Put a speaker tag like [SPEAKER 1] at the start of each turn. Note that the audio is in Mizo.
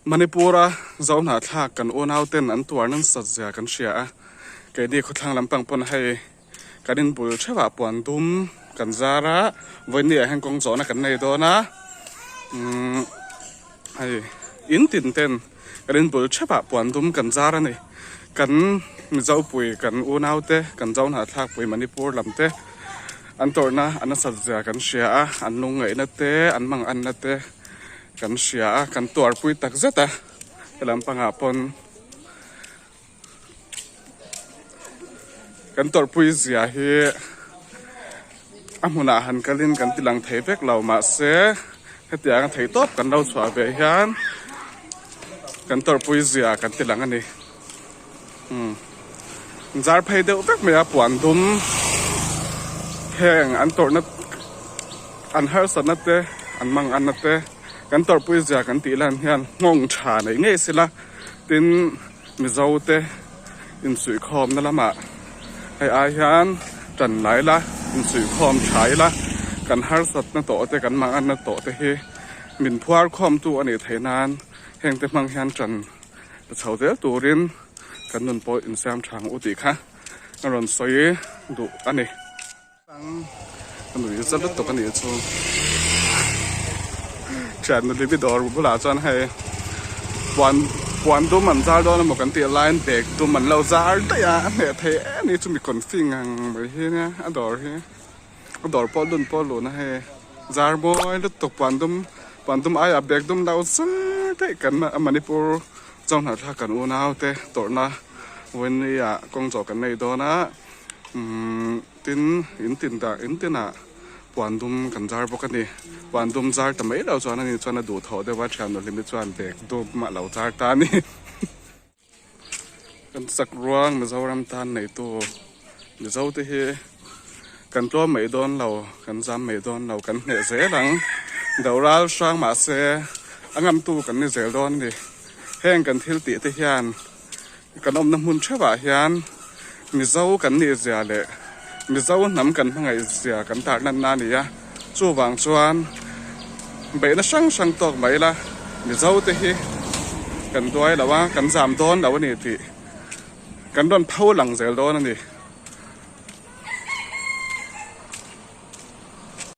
[SPEAKER 1] Manipur-a Zohnahthlak kan unauten an tuar nasat zia kan hria a, keini khawthlang lampang pawn hei kan inbul theuhah puan dum kan zar a, vawiin ah hian kawng zawhna kan nei dawn a, umm hei in tin ten kan inbul theuhah puan dum kan zar a ni. Kan Mizopui kan unaute kan Zohnahthlakpui Manipur lam te an tawrhna a nasat zia kan hria a, an lungngaihna te an manganna te kan hria a, kan tuarpui tak zet a, he lampangah pawn kan tawrhpui zia hi a hmunah han kalin kan ti lang thei vek lo mahse hetiang a thei tawp kan lo chhuah ve hian kan tawrhpui zia kan ti lang a ni. Umm zar phei deuh vek mai a puan dum heng an tawrhna an harsatna te an manganna te kan tawrhpui zia kan tih lan hian nghawng tha nei ngei sela tin Mizo te insuihkhawmna lamah hei ai hian tan lai la insuihkhawm tha ila kan harsatna tawh te kan manganna tawh te hi min phuar khawmtu a nih theih nan heng te hmang hian tan la chho zel turin kan nun pawh insiam tha ang u tih kha a rawn sawi duh a ni. Ka nui za lutuk a nih chu thian nulimi dawr bulah chuan hei puan puan dum an zar dawn emaw kan tih laiin bag dum an lo zar daih a a hneh thei em ni chumi confi ngang mai hi nia a dawr hi a dawr pawh lun pawh lun a hei zar mawi lutuk puan dum puan dum aiah bag dum lo zar daih kan Manipur Chauhnathlak kan unaute tawrhna vawinia kawng zawh kan nei dawn a umm tin in tin dah in tinah puan dum kan zar bawk a ni puan dum zar ta mai lo chuan ani chuan a duhthawh deuh a thian nuhlimi chuan bag dum a lo zar ta a ni kan sak ruang Mizoram tan neitu Mizo te hi kan tlawm mai dawn lo kan zam mai dawn lo kan hneh zel ang doral hrang mahse a ngamtu kan ni zel dawn a ni heng kan thil tih te hian kan awmna hmun theuh ah hian Mizo kan nih zia leh Mizo hnam kan hmangaih zia kan tar natna a ni a chuvang chuan beihna hrang hrang tawk mai ila Mizo te hi kan duai lo a kan zam dawn lo a ni tih kan rawn pho lang zel dawn a ni.